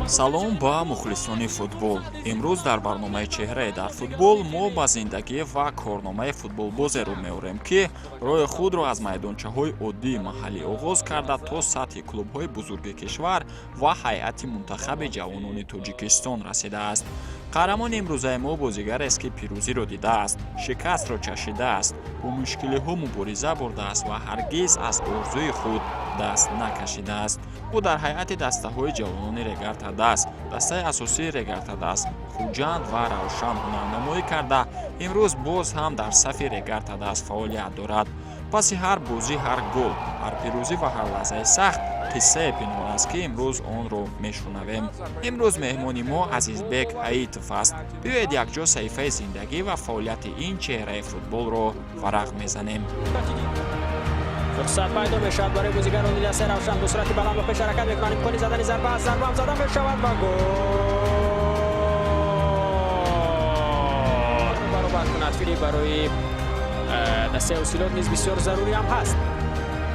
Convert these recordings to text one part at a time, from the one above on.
Салом ба мухлисони футбол. Имрӯз дар барномаи «Чеҳрае дар футбол» мо ба зиндагӣ ва корномаи футболбозе рӯ меорем, ки роҳи худро аз майдончаҳои оддии маҳаллӣ оғоз карда, то сатҳи клубҳои бузурги кишвар ва ҳайати мунтахаби ҷавонони Тоҷикистон расидааст. Қаҳрамони имрӯзаи мо бозигарест, ки пирӯзиро дидааст, шикастро чашидааст, бо мушкилиҳо мубориза бурдааст ва ҳаргиз аз орзуи худ даст накашидааст. Ӯ дар ҳайати дастаҳои ҷавонони Регар ТадАЗ, дастаи асосии Регар ТадАЗ, Хуҷанд ва Равшан ҳунарнамоӣ карда, имрӯз боз ҳам дар сафи Регар ТадАЗ фаъолият дорад. Паси ҳар бозӣ, ҳар гол, ҳар пирӯзӣ ва ҳар лаҳзаи сахт қиссае пинҳон аст, ки имрӯз онро мешунавем. Имрӯз меҳмони мо Азизбек Ҳаитов аст. Биёед, якҷо саҳифаи зиндагӣ ва фаъолияти ин чеҳраи футболро варақ мезанем. Фурсат пайдо мешавад барои бозигарони дастаи Равшан. Бо суръати баланд ба пеш ҳаракат мекунанд. Имкони задани зарба аст, зарба ҳам зада мешавад ва гол! Баробар кунад. Фили барои дастаи Ҳосилот низ бисёр зарурӣ ҳам ҳаст.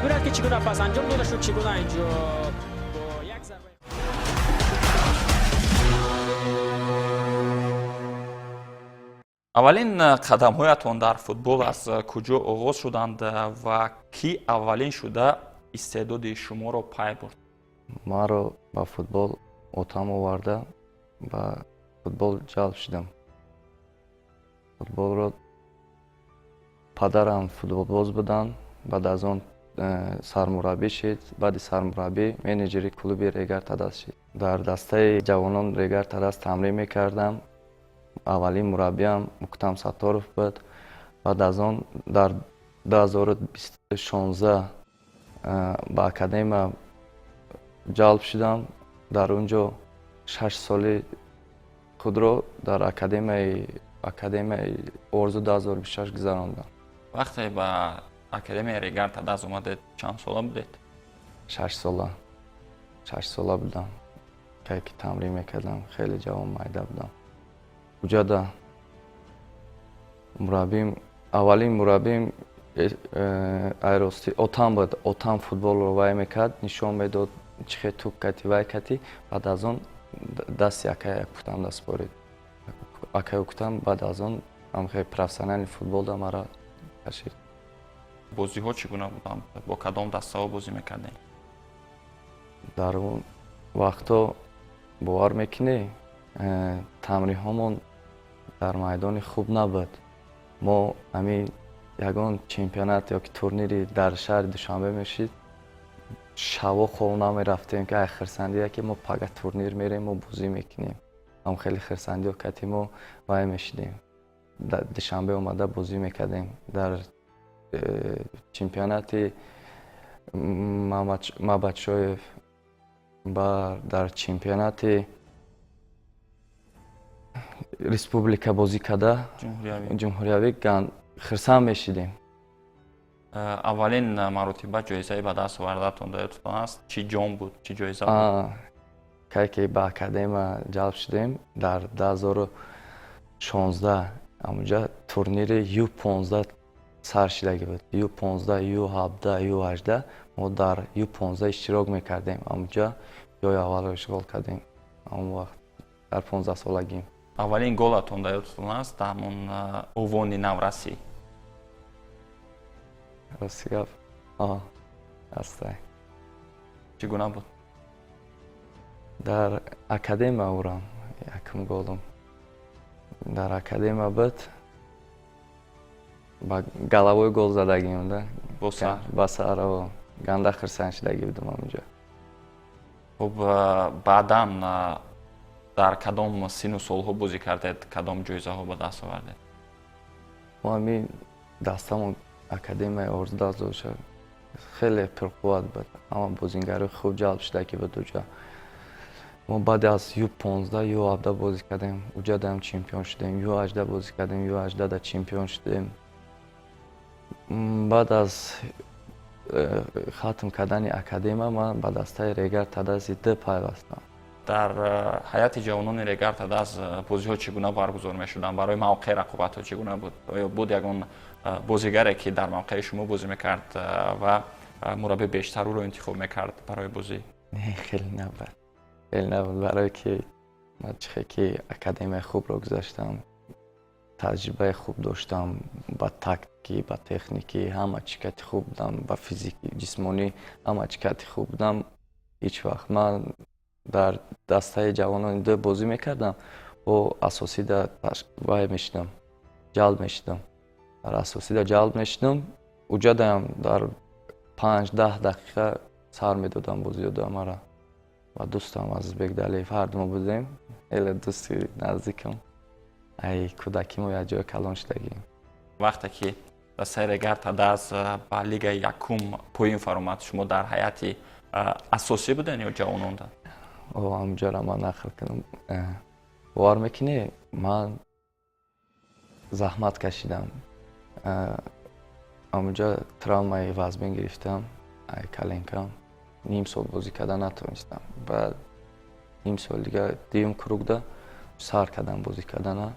Бибинад, ки чӣ гуна пас анҷом дода шуд, чӣ гуна инҷо бо як зарба. Аввалин қадамҳоятон дар футбол аз куҷо оғоз шуданд ва кӣ аввалин шуда истеъдоди шуморо пай бурд? Маро ба футбол отам оварда, ба футбол ҷалб шудам. Футболро падарам футболбоз буданд, баъд аз он сармураббӣ шид, баъди сармураббӣ менеҷери клуби Регар ТадАЗ шид. Дар дастаи ҷавонон Регар ТадАЗ тамрин мекардам. Аввалин мураббиам Муктам Сатторов буд. Баъд аз он дар 2016 ба академия ҷалб шудам. Дар он ҷо 6 соли худро дар академияи Орзу 2026 гузарондам. Вақте ба академияи Регар ТадАЗ омадед, чанд сола будед? 6 сола, 6 сола будам, кай ки тамрин мекардам. Хеле ҷавон, майда будам. Уҷада мураббим, аввалин мураббим айрости отам буд. Отам футболро вай мекард, нишон медод, чӣ хел туп кати, вай кати. Баъд аз он дасти акай Акутам даст борид, акай Укутам. Баъд аз он ҳамхел профессиональный футболда мара кашид. Бозиҳо чӣ гуна буданд? Бо кадом дастаҳо бозӣ мекардем? Дар он вақтҳо, бовар мекунӣ, тамринҳомон дар майдони хуб набуд. Мо ҳамин ягон чемпионат ёки турнири дар шаҳри Душанбе мешид, шабо хоб намерафтем, ки ай хирсандия, ки мо пага турнир мерем, мо бозӣ мекунем. Ҳам хеле хирсандиё кати мо вай мешидем, Душанбе омада бозӣ мекардем. Дар чемпионати Мабадшоев ба дар чемпионати республика бозӣ карда, ҷумҳуриявӣ, хирсанд мешидем. Аввалин маротиба ҷоизаи ба даст овардаатон дар ёдтон аст? Чӣ ҷом буд, чӣ ҷоиза буд? Кай ки ба академия ҷалб шудем дар 2016, ҳамунҷа турнири Ю 15 сар шидагӣ буд: Ю 15, Ю 17, Ю 18. Мо дар Ю 15 иштирок мекардем. Ҳамунҷа ҷои аввалро ишғол кардем, ҳамон вақт дар 15-солагим. Аввалин голатон дар ёдтон аст, дар ҳамон овони наврасӣ? Рости гап, ҳастай. Чӣ гуна буд? Дар академия урам, якум голум дар академия буд, ба головой гол задагим да. Ба сар. Ганда хирсанд шидагӣ будам ҳамунҷо. Хуб, баъдан дар кадом сину солҳо бозӣ кардед, кадом ҷоизаҳо ба даст овардед? Мо ҳамин дастамон, академияи Орзу дастдоша, хеле пурқувват буд. Ҳама бозингарои хуб ҷалб шидагӣ буд уҷа. Мо баъд аз Ю 15, Ю 17 бозӣ кардем, уҷадаам чемпион шудем. Ю 18 бозӣ кардем, Ю 18 да чемпион шудем. Баъд аз хатм кардани академия ман ба дастаи Регар ТадАЗи д пайвастам. Дар ҳайати ҷавонони Регар ТадАЗ бозиҳо чӣ гуна баргузор мешуданд? Барои мавқеъ рақобатҳо чӣ гуна буд? Оё буд ягон бозигаре, ки дар мавқеи шумо бозӣ мекард ва мураббӣ бештар ӯро интихоб мекард барои бозӣ? Не, хеле набуд. Хеле набуд, барое ки ман чихе ки академияи хубро гузаштам, таҷрибаи хуб доштам, ба тактикӣ, ба техникӣ, ҳама чӣ кати хуб будам, ба физики, ҷисмонӣ, ҳама чӣ кати хуб будам. Ҳеҷ вақт ман дар дастаи ҷавонони д бозӣ мекардам, бо асосида вай мешидам, ҷалб мешидам, дар асосида ҷалб мешидам. Уҷадаям дар 5-10 дақиқа сар медодам бозиёда мара. Ва дӯстам Азизбек Далиев, ҳарду мо будем, хеле дӯсти наздикам, ай кӯдакӣ мо якҷоя калон шудагим. Вақте ки дастаи Регар ТадАЗ ба лигаи якум поён фаромад, шумо дар ҳайати асосӣ буден ё ҷавононда? О, ҳамҷора ман нақл кунам, бовар мекунӣ, ман заҳмат кашидам. Ҳамунҷа травмаи вазмин гирифтам, ай коленкам, ним сол бозӣ карда натавонистам. Баъд ним сол дига дуюм кругда сар кардам бозӣ кардана,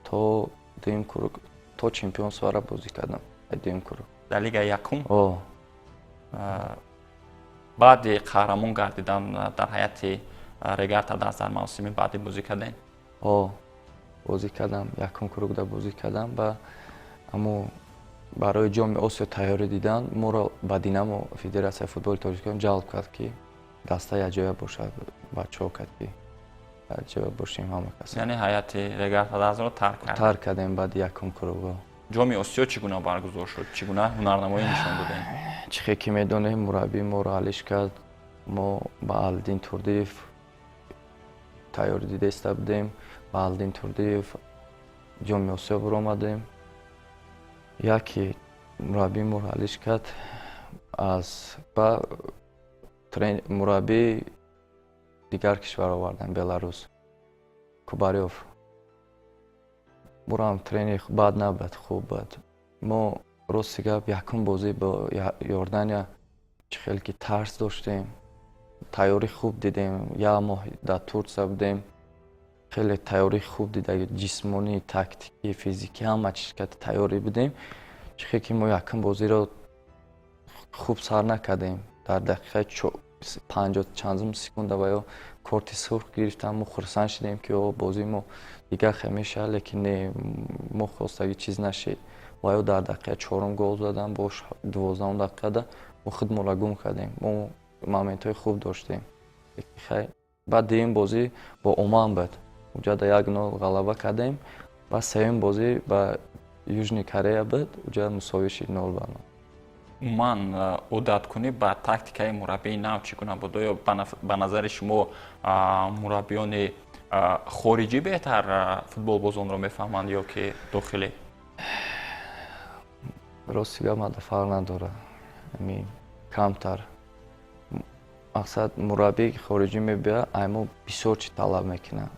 то дуюм круг, то чемпионствора бозӣ кардам, дуюм круг. Дар лигаи якум? О. Баъди қаҳрамон гардидан дар ҳайати Регар ТадАЗ дар мавсими баъдӣ бозӣ кардем? О, бозӣ кардам, якум кругда бозӣ кардам. Ва аммо барои Ҷоми Осиё тайёрӣ дидан моро ба Динамо Федератсияи футболи Тоҷикистон ҷалб кард, ки даста якҷоя бошад, бачаҳо кард, ки якҷоя бошем ҳама кас. Яъне ҳайати Регар ТадАЗро тарк кард? Тарк кардем баъди якум круг. Ҷоми Осиё чӣ гуна баргузор шуд? Чӣ гуна ҳунарнамоӣ нишон додем? Чӣ хел ки медонем, мураббии моро алиш кард. Мо ба Алдин Турдиев тайёрӣ дида иста будем. Ба Алдин Турдиев Ҷоми Осиё баромадем. Яке мураббии моро алиш кард, аз ба мураббии дигар кишвар овардем, Беларус, Кубарёв. Бурам тренер бад набуд, хуб буд. Мо, рости гап, якум бозӣ бо Иордания чӣ хел ки тарс доштем, тайёрӣ хуб дидем, як моҳ дар Турсия будем, хеле тайёрӣ хуб дида, ҷисмонӣ, тактикӣ, физикӣ, ҳама чиз кати тайёрӣ будем. Чӣ хел ки мо якум бозиро хуб сар накардем, дар дақиқаи 50 чандум секунда ва ё корти сурх гирифтам. Мо хурсанд шудем, ки о, бозии мо дигар хел мешавад, лекин не, мо хостагӣ чиз нашид. Ва ё дар дақиқаи чорум гол задам, бо 12-ум дақиқада мо худмонро гум кардем. Мо моментҳои хуб доштем. Баъд дуюм бозӣ бо Оман буд, уҷада 1-0 ғалаба кардем. Ва сеюм бозӣ ба Южный Корея буд, уҷа мусовӣ шид 0-0. Умуман, одаткунӣ ба тактикаи мураббии нав чӣ гуна буд? Оё ба назари шумо мураббиёни хориҷӣ беҳтар футболбозонро мефаҳманд ё ки дохилӣ? Рости гап, мада фарқ надорад. Ами камтар мақсад, мураббии хориҷӣ мебиёяд, ай мо бисёр чиз талаб мекунад,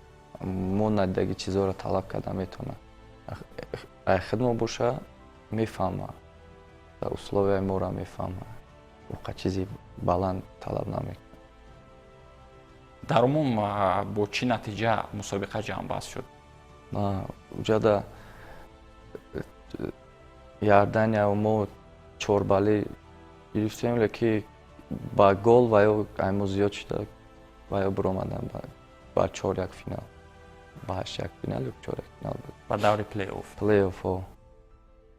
мо надидаги чизҳоро талаб карда метавонад. Ай худ мо боша, мефаҳмад, условияи моро мефаҳмад, оқа чизи баланд талаб намекунад. Дар умум бо чӣ натиҷа мусобиқа ҷамъбаст шуд? Уҷада Иордания мо 4 баллӣ гирифтем, лекин ба гол ва ё ай мо зиёд шуда, ва ё биромадам ба 4-1 финал, ба 8-1 финал ё 4-1 финал буд. Ба даври плей-офф? Плей-офф.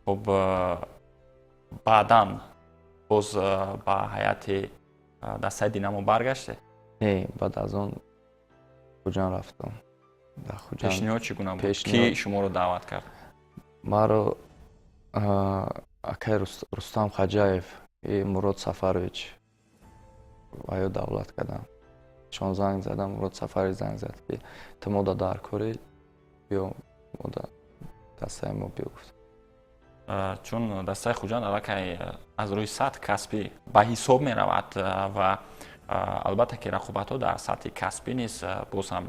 Хуб, баъдан боз ба ҳайати дастаи Динамо баргаштед? Не, баъд аз он Хуҷанд рафтам. Дар Хуҷанд. Пешниҳод чӣ гуна буд? Кӣ шуморо даъват кард? Маро акай Рустам Хаҷаев и Мурод Сафарович ва ё давлат кардам. Чон занг задам, Мурод Сафарович занг зад, ки ту мода дар корӣ, биё мода дастаи мо биё, гуфт. Чун дастаи Хуҷанд аллакай аз рӯи сатҳ касбӣ ба ҳисоб меравад ва албатта ки рақобатҳо дар сатҳи касбӣ низ боз ҳам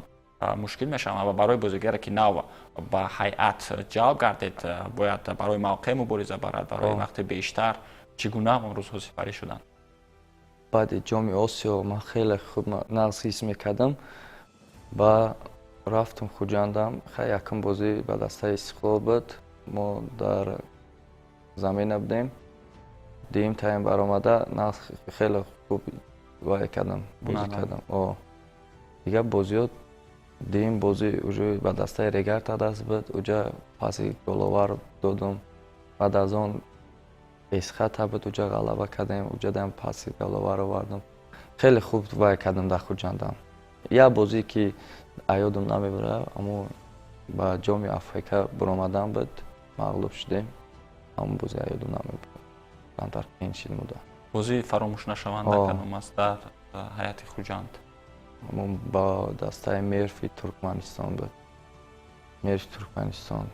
мушкил мешаванд ва барои бозигаре, ки нав ба ҳайат ҷалб гардид, бояд барои мавқеъ мубориза барад, барои вақти бештар. Чӣ гуна он рӯзҳо сипарӣ шуданд? Баъди Ҷоми Осиё ман хеле хуб нағз ҳис мекардам ва рафтам Хуҷандам. Хай, якум бозӣ ба дастаи Истиқлол буд, мо дар замина будем. Дуюм тайм баромада нағз, хеле хуб вай кардам, бозӣ кардам. О, Дигар бозиҳо, дуюм бозӣ уже ба дастаи Регар ТадАЗ буд, уҷа паси головар додум. Баъд аз он Эсхата буд, уҷа ғалаба кардем, уҷадам паси головар овардум. Хеле хуб вай кардам дар Хуҷандам. Як бозие, ки аёдам намебарад, аммо ба ҷоми АФК баромадан буд, мағлуб шудем. Ҳамон бози аёдам намебарад, камтар қиин шид муда. Бозии фаромӯшнашаванда кадом аст дар ҳайати Хуҷанд? Ҳамон ба дастаи Мерфи Туркманистон буд, Мерфи Туркманистон,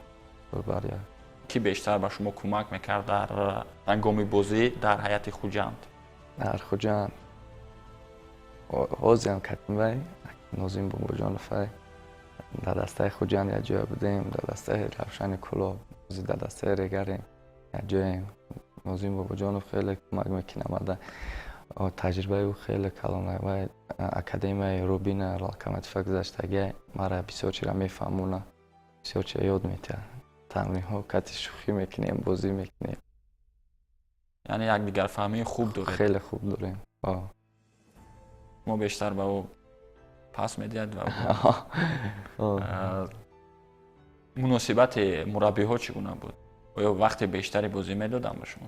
2-1. Кӣ бештар ба шумо кӯмак мекард дар ҳангоми бозӣ дар ҳайати Хуҷанд? Дар Хуҷанд ҳозиам катимбай Нозим Бобоҷоновай. Дар дастаи Хуҷанд якҷоя будем, дар дастаи Равшани Кӯлоб, дар дастаи Регарем якҷоем. Нозим Бобоҷонов хеле кӯмак мекунад мада, таҷрибаи ӯ хеле калон. Вай академияи Рубина, Локомотива гузаштагия, мара бисёр чира мефаҳмона, бисёр чира ёд метиҳад. Тамринҳо кати шӯхӣ мекунем, бозӣ мекунем. Яъне якдигарфаҳмии хуб доред? Хеле хуб дорем. Мо бештар ба ӯ пас медиҳад ва муносибати мураббиҳо чӣ гуна буд? Оё вақти бештаре бозӣ медоданд ба шумо?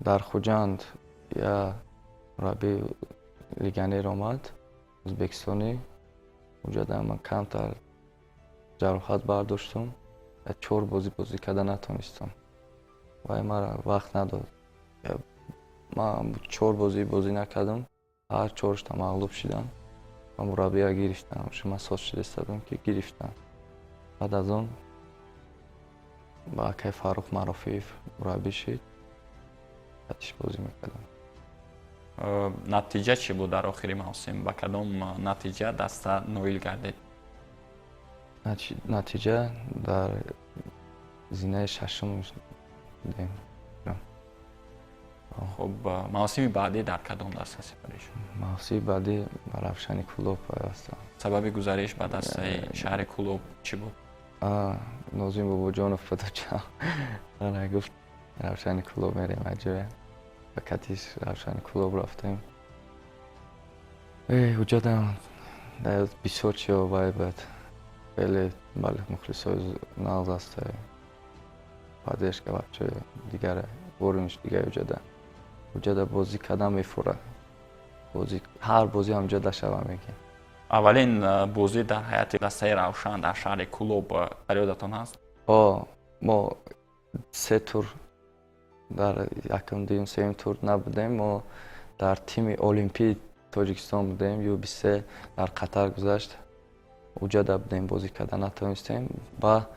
Дар Хуҷанд як мураббии легионер омад, ӯзбекистонӣ. Уҷада ман камтар ҷароҳат бардоштум, чор бозӣ бозӣ карда натонистам. Вай мара вақт надод. Ман чор бозӣ бозӣ накардам, ҳар чорашта мағлуб шудам ва мураббия гирифтам. Ман соз шуда будам, ки гирифтам. Баъд аз он ба акай Фаррух Марофиев мураббӣ шид, баъдиш бозӣ мекардам. Натиҷа чӣ буд дар охири мавсим? Ба кадом натиҷа даста ноил гардид? Натиҷа дар зинаи шашум будем. Хуб, мавсими баъдӣ дар кадом даста сипарӣ шуд? Мавсими баъдӣ ба Равшани Кӯлоб пайвастам. Сабаби гузариш ба дастаи шаҳри Кӯлоб чӣ буд? Нозим Бобоҷонов буд, ана гуфт, Равшани Кӯлоб мерем аҷоя. Ба катиш Равшани Кӯлоб рафтем. Уҷадам бисёр чиё вай буд, хеле, бале, мухлисои нағз аст, поддержка бачаи дигар, уровень дигари. Уҷада бозӣ кардан мефурад, бозӣ, ҳар бозӣ ҳам ҷода шава мегӯем. Аввалин бозӣ дар ҳайати дастаи Равшан дар шаҳри Кӯлоб дар ёдатон ҳаст? О, мо се тур, дар якум, дуюм, сеюм тур набудем. Мо дар тими олимпии Тоҷикистон будем, Ю-23 дар Қатар гузашт, уҷада будем, бозӣ карда натавонистем. Ба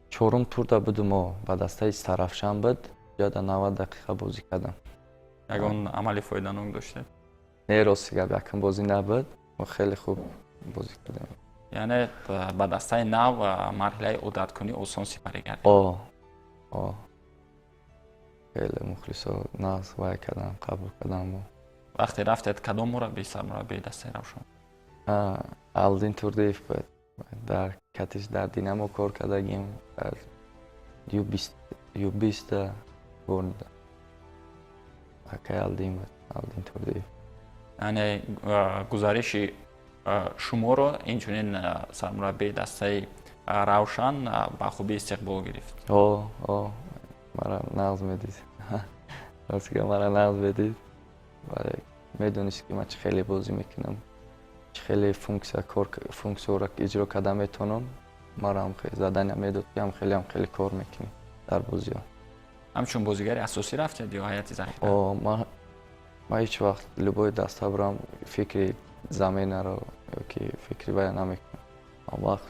чорум турда будум, мо ба дастаи Истарафшан буд, уҷада 90 дақиқа бозӣ кардам. Ягон амали фоиданок доштед? Не, рости гап, якум бозӣ набуд, мо хеле хуб бозӣ кардем. Яъне ба дастаи нав марҳилаи одаткунӣ осон сипарӣ гардид? О, хеле мухлисо нағз вай кардам, қабул кардам. Вақте рафтед, кадом мураббӣ сармураббии дастаи Равшан? Алдин Турдиев буд. Дар катиш дар Динамо кор кардагим, дар Ю-20-та бурда. Акай Алдин буд, Алдин Турдиев. Яъне гузариши шуморо инчунин сармураббии дастаи Равшан ба хубӣ истиқбол гирифт? О, мара нағз медид, ростига, мара нағз медид. Бале, медонист, ки ман чӣ хеле бозӣ мекунам, чӣ хеле функсия кор, функсияро иҷро карда метавонам. Маро хеле задания медод, ки ҳам хеле кор мекунӣ дар бозиҳо. Ҳамчун бозигари асосӣ рафтед ё ҳайати захира? О, ман ҳеҷ вақт любой даста бурам, фикри заменаро ёки фикри вая намекунам. Он вақт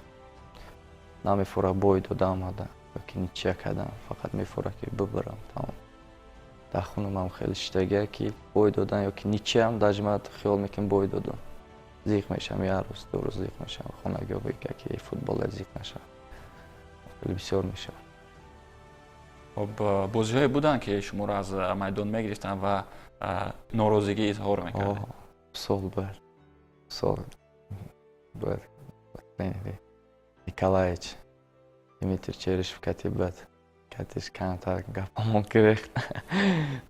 намефура бой додам ада ёки ничья кардам, фақат мефура, ки бибарам, тамом. Дар хунамам хеле шидагия, ки бой додан ёки ничьям, даже ман хиёл мекунам, бой додам, зиқ мешавам, як рӯз, 2 рӯз зиқ мешавам. Хонагиҳо мегӯяд, ки футболе зиқ нашав, хеле бисёр мешавам. Хуб, бозиҳое буданд, ки шуморо аз майдон мегирифтанд ва норозигӣ изҳор мекардед? Сол буд, сол буд, Николаевич Дмитрий Черышев кати буд. Катиш камтар гапамон гирехт.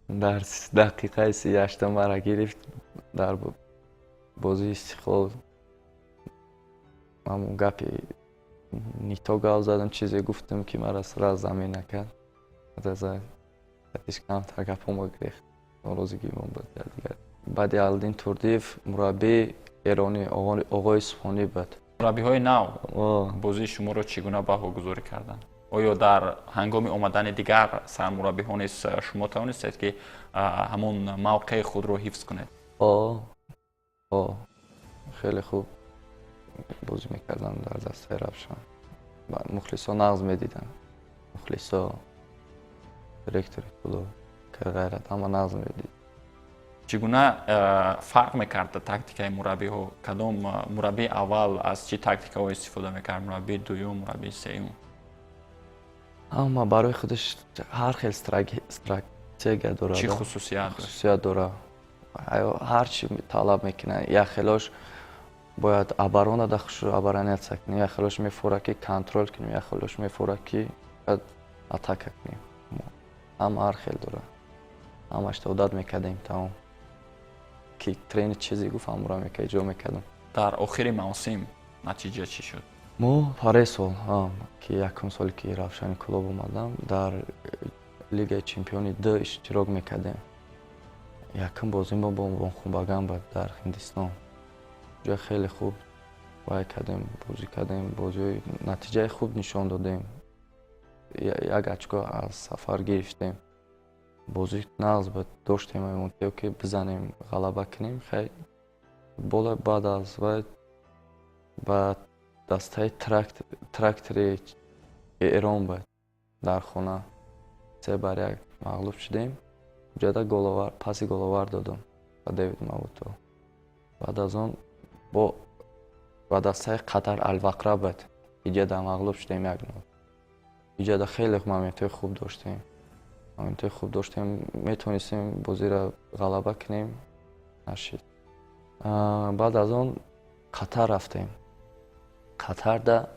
Дар дақиқаи 38-ум мара гирифт дар бозии Истиқлол. Ҳамун гапи не то гап задам, чизе гуфтам, ки мара сразу замена кард. Катиш камтар гапомо гирехт. Норозигимон буд дигар. Баъди Алдин Турдиев мураббии эронӣ оғои Субҳонӣ буд. Мураббиҳои нав бозии шуморо чӣ гуна баҳогузорӣ карданд? Оё дар ҳангоми омадани дигар сармураббиҳо низ шумо тавонистед, ки ҳамон мавқеи худро ҳифз кунед? О, хеле хуб бозӣ мекардам дар дастаи Равшан. Мухлисо нағз медиданд. Мухлисо, директори клуб, ғайрат, ҳама нағз медид. Чӣ гуна фарқ мекард тактикаи мураббиҳо? Кадом мураббии аввал аз чӣ тактикаҳо истифода мекард, мураббии дуюм, мураббии сеюм? Ҳама барои худаш ҳар хел стратегия дорад. Чӣ хусусият? Хусусият дорад. Ҳар чӣ талаб мекунад. Як хелош бояд оборона да хуш обороняться кунем, як хелош мефора, ки контроль кунем, як хелош мефора, ки атака кунем. Ҳама ҳар хел дорад. Ҳамашто одат мекардем, тамом. Ки тренер чизе гуфт, ҳамуро иҷро мекардам. Дар охири мавсим натиҷа чӣ шуд? Мо паре сол, ки якум соле ки Равшани Кӯлоб омадам, дар Лигаи чемпиони д иштирок мекардем. Якум бозӣ мо бо Мохунбаган буд дар Ҳиндистон. Ҷоя хеле хуб вай кардем, бозӣ кардем, бозиҳои натиҷаи хуб нишон додем, як очко аз сафар гирифтем. Бозӣ нағз буд, доштем эмонтео, ки бизанем, ғалаба кунем. Хай, бола баъд аз вай ба дастаи Трактори Эрон буд, дар хона 3-1 мағлуб шудем. Уҷода головар, паси головар додам ба Дэвид Мавуто. Баъд аз он бо ба дастаи Қатар Алвақра буд, иҷода мағлуб шудем 1-0. Иҷода хеле моментҳои хуб доштем, моментҳои хуб доштем, метавонистем бозиро ғалаба кунем, нашид. Баъд аз он Қатар рафтем. Қатарда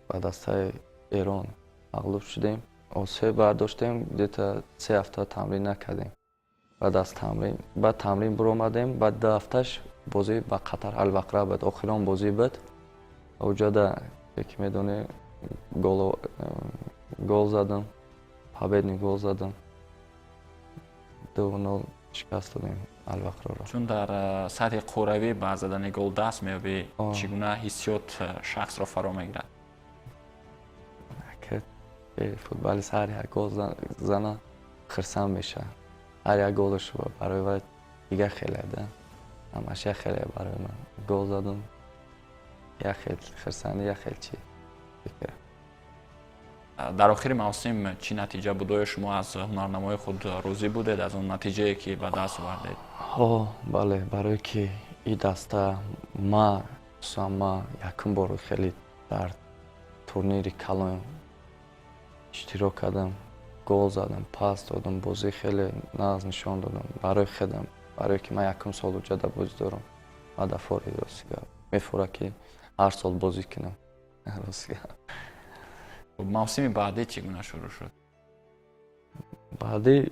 ба дастаи Эрон мағлуб шудем. Осеб бардоштем, где-то 3 ҳафта тамрин накардем. Баъд аз тамрин, баъд тамрин биромадем, баъд 2 ҳафташ бозӣ ба Қатар Алвақра буд, охирон бозӣ буд. Уҷода, ки медонӣ, гол задам, победный гол задам, 2-0 шикаст додем Алвақраро. Чун дар сатҳи қуравӣ ба задани гол даст меёбӣ, чӣ гуна ҳиссиёт шахсро фаро мегирад? Футболист ҳар як гол зана, хирсанд мешавад. Ҳар як голаш барои вай дигар хеле да, ҳамаш як хеле. Барои ман гол задам, як хел хирсандӣ, як хел чи фикр. Дар охири мавсим чӣ натиҷа буд? Оё шумо аз ҳунарнамои худ розӣ будед, аз он натиҷае, ки ба даст овардед? Ҳо, бале, барое ки и даста ма, хусусан ма якум бор хеле дар турнири калон иштирок кардам, гол задам, пас додам, бозӣ хеле нағз нишон додам барои худам, барое ки ман якум сол уҷада бозӣ дорам. Ма дафори, рости гап, мефора, ки ҳар сол бозӣ кунам, рости гап. Мавсими баъдӣ чӣ гуна шурӯъ шуд? Баъдӣ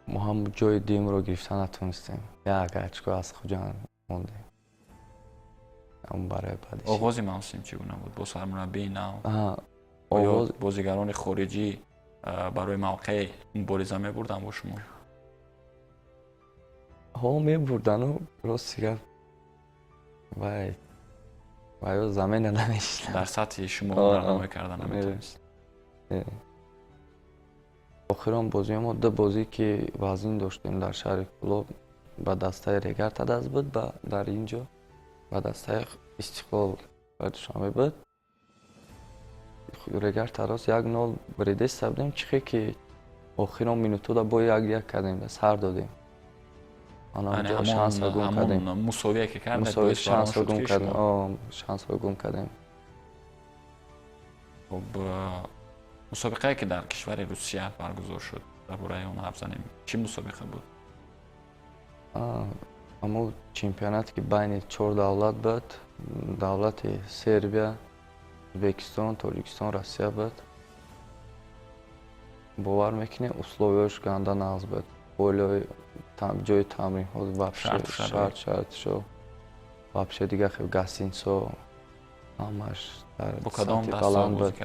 мо ҳам ҷои дуюмро гирифта натонистем, як очко аз Хуҷанд мондем барои баъди. Оғози мавсим чӣ гуна буд бо сармураббии нав? Оё бозигарони хориҷӣ барои мавқеъ мубориза мебурданд бо шумо? Ҳо, мебурдану, рости гап, вай вайо замена намешиданд. Дар сатҳи шумо ҳунарнамоӣ карда наметавонист. Охирон бозиҳо мо ду бозӣ, ки вазин доштем дар шаҳри Кӯлоб, ба дастаи Регар Тадаз буд, дар ин ҷо ба дастаи Истиқлол Душанбе буд. Регар Тадаз 1-0 буридеста будем, чихе ки охирон минутода бо 1-1 кардем, сар додем. Шансро гум кардем. Мусовия ки кардед, шансро гум кардем, шансро гум кардем. Хуб, мусобиқае, ки дар кишвари Русия баргузор шуд, дар бораи он ҳарф занем. Чӣ мусобиқа буд? Ҳамун чемпионате, ки байни чор давлат буд, давлати Сербия, Ӯзбекистон, Тоҷикистон, Россия буд. Бовар мекунӣ, условияш ганда нағз буд. Болои ҷои тамринҳо вообще Шарту шароит. Шарт, шартшо вообще дига хел, гостиницо, ҳамаш дар Бо кадом сатҳи дастаҳо баланд бозӣ буд.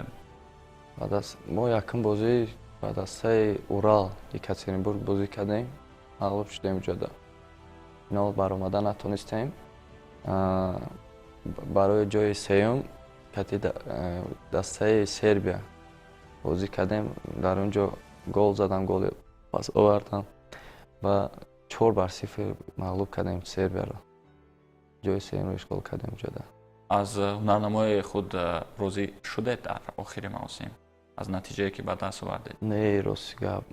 кардед? Мо якум бозӣ ба дастаи Урал, Екатеринбург, бозӣ кардем, мағлуб шудем уҷода, финал баромада натонистем. Барои ҷои сеюм кати дастаи Сербия бозӣ кардем. Дар он ҷо гол задам, голи пас овардам ва 4-0 мағлуб кардем Сербияро, ҷои сеюмро ишғол кардем уҷода. Аз ҳунарнамои худ розӣ шудед дар охири мавсим, аз натиҷае, ки ба даст овардед? Не, рости гап,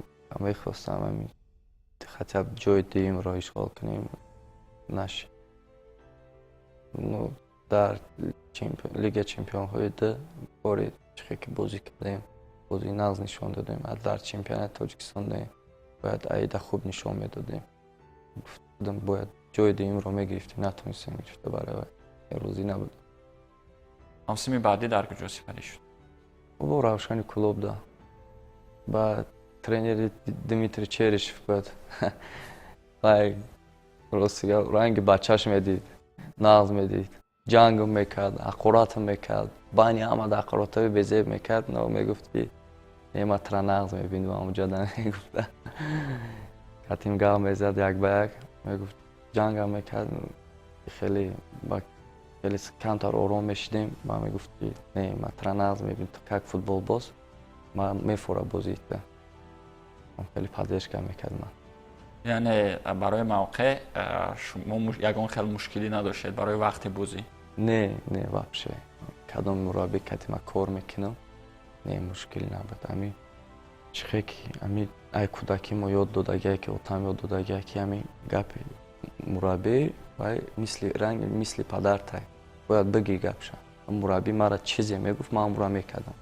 мехостам ҳамин хотя б ҷои дуюмро ишғол кунем, нашид. Ну, дар Лига чемпионҳои ду бори чихе ки бозӣ кардем, бозии нағз нишон додем. А дар чемпионати Тоҷикистон не, бояд аида хуб нишон медодем. Гуфтам, бояд ҷои дуюмро мегирифтем, натонистем гирифта, барои вай розӣ набудем. Мавсими баъдӣ дар куҷо сипарӣ шуд? Бо Равшани Кӯлоб да, ба тренери Дмитрий Черишев буд. Вай, рости гап, ранги бачаш медид, нағз медид, ҷангм мекард, ҳақоратм мекард, байни ҳамада ҳақоратҳои безеб мекард, но мегуфт, ки не, ма тура нағз мебинам ҳамуҷода, мегуфта. Катим гап мезад як ба як, мегуфт, ҷангам мекард, хеле ба хеле камтар ором мешидем ва мегуфт, ки не, ма тура нағз мебинам, ту как футболбоз ма мефора бозита. Хеле поддержка мекард ман. Яъне барои мавқеъ шумо ягон хел мушкилӣ надоштед барои вақти бозӣ? Не, не, вообще кадом мураббӣ кати ма кор мекунам, не, мушкил набуд. Ами чихе ки ами ай кӯдакӣ мо ёд додагия, ки отам ёд додагия, ки ами гапи мураббӣ вай мисли ранги мисли падартай, бояд бигӣ гапша. Мураббӣ мара чизе мегуфт, ман амра мекардам.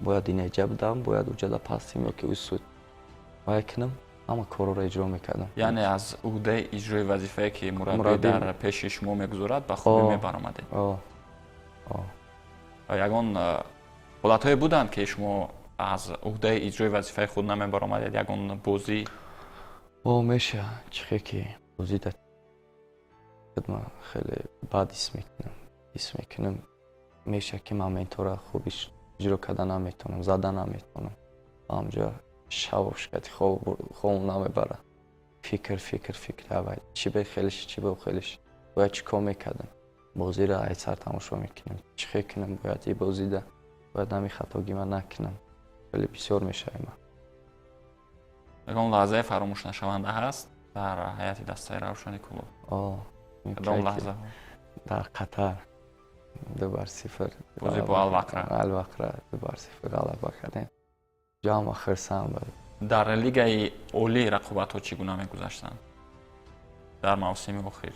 Бояд инеҷа будам, бояд уҷада пастим ё ки усуд вай кунам, ҳама корҳоро иҷро мекардам. Яъне аз уҳдаи иҷрои вазифае, ки мураббӣ дар пеши шумо мегузорад, ба хубӣ мебаромадед? Ягон ҳолатҳое буданд, ки шумо аз уҳдаи иҷрои вазифаи худ намебаромадед, ягон бозӣ? О, меша, чихе ки бозида ман хеле бад ҳис мекунам, ҳис мекунам, меша ки моментҳоро хуб иҷро карда наметавонам, зада наметавонам. Ҳамҷо шавошкати хобам намебарад, фикр, фикр, фикр, авай чӣ бе хелиш, чӣ бе хелиш, бояд чӣ кор мекардам. Бозиро айсар тамошо мекунем, чӣ хел кунам, бояд и бозида бояд ҳамин хатогӣ ман накунам, хеле бисёр мешавем ман. Ягон лаҳзаи фаромӯшнашаванда ҳаст дар ҳайати дастаи Равшани Кӯлоб? Кадом лаҳзаҳо? Дар Қатар 2-0. Бозӣ бо Алвақра. Алвақра 2-0 ғалаба кардем, ҷамъа хирсанд буд. Дар Лигаи олӣ рақобатҳо чӣ гуна мегузаштанд дар мавсими охир?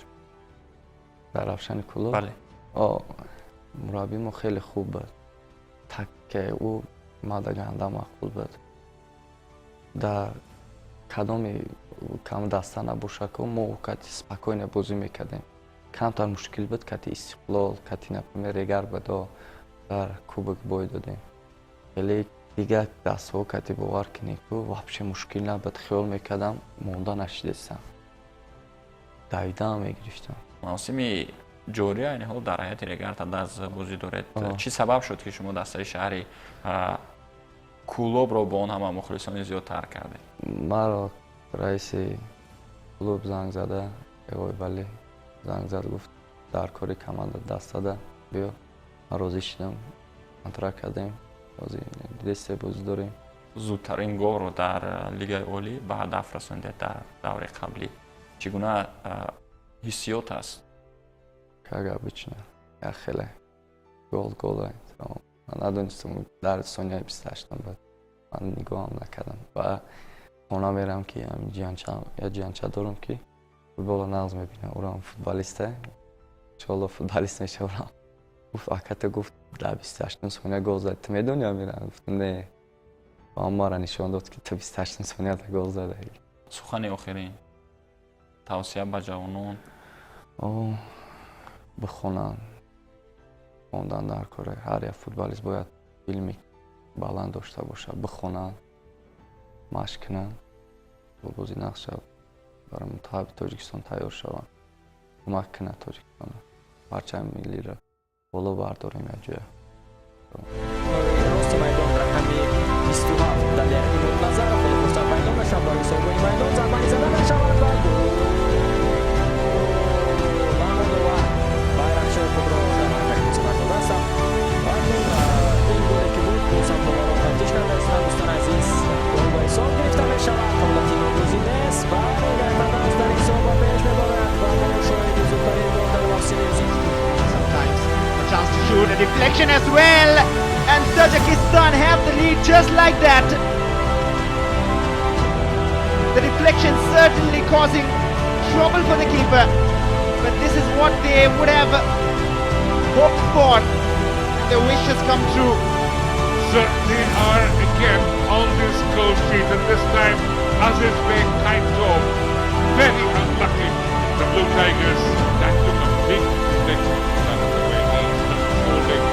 Дар Равшани Кӯлоб? Бале. Мураббии мо хеле хуб буд, тактикаи ӯ мада ганда маъқул буд. Дар кадоми кам даста набошаку, мо кати спокойно бозӣ мекардем. Камтар мушкил буд кати Истиқлол, кати, например, Регар буд, дар кубок бой додем. Хеле дигар дастҳо кати, бовар кунед ку, вообще мушкил набуд. Хиёл мекардам, монда нашидестам, давидаам мегирифтам. Мавсими ҷорӣ айни ҳол дар ҳайати Регар ТадАЗ бозӣ доред. Чӣ сабаб шуд, ки шумо дастаи шаҳри Кӯлобро бо он ҳама мухлисони зиёд тарк кардед? Маро раиси клуб занг зада, эгой бале, занг зад, гуфт, дар кори команда дастада биё. Ман розӣ шудам, контракт кардем, дидесте, бозӣ дорем. Зудтарин голро дар Лигаи олӣ ба ҳадаф расондед дар давраи қаблӣ. Чӣ гуна ҳиссиёт аст? Как обычно, як хеле гол гола. Ман надонистам, дар сонияи 28-ам буд, ман нигоҳам накардам ва хона мерам, ки як ҷиянча дорам, ки футболро нағз мебинам, урам футболиста, иншоалло футболист мешавам. Гуфт, аката, гуфт, дар 28-ум сония гол зад, ту медонӣ амира? Гуфтам, не. Ва маро нишон дод, ки ту 28-ум сонияда гол задаӣ. Сухани охирин, тавсия ба ҷавонон? Бихонанд, хондан дар кора. Ҳар як футболист бояд илми баланд дошта бошад, бихонанд. Машқ кунанд, бозӣ нағз шавад, барои мунтахаби Тоҷикистон тайёр шаванд, кӯмак кунад Тоҷикистонро, парчами миллиро боло бардорем якҷоя. Рости майдон рақами 27 Далер Имомназаров. Ҳоло фурсат пайдо мешавад барои соҳибони майдон, зарбани зада мешавад ва гол! Ва Молдова байрақчаи худро дар маркази бозӣ бардодастанд. Ва акнун ин голе ки буд, боз ҳам доварон тафтиш карда истоданд. Дӯстони азиз, гол ба ҳисоб гирифта мешавад, ҳолати ногузир нест ва Нигаҳбардаст дар ҳисоб ба пеш мебарад ва мо шоҳиди зудтарин гол дар мавсими Sometimes a chance to shoot, a deflection as well, and Tajikistan have the lead just like that. The deflection certainly causing trouble for the keeper, but this is what they would have hoped for. And their wish has come true. Certainly are again on this score sheet, and this time Azizbek Khaitov. Very unlucky. The Blue Tigers, that took a big deflection. That's the way he's controlling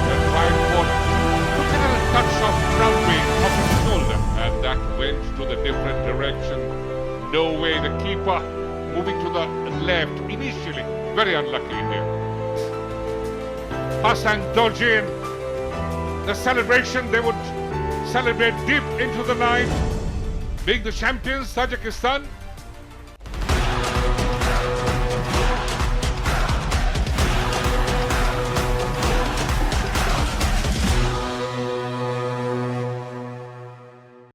the right foot. Look at a touch of Broadway off his shoulder, and that went to the different direction. No way, the keeper moving to the left initially. Very unlucky here. Pasang Doljin, the celebration, they would celebrate deep into the night. Being the champions, Tajikistan.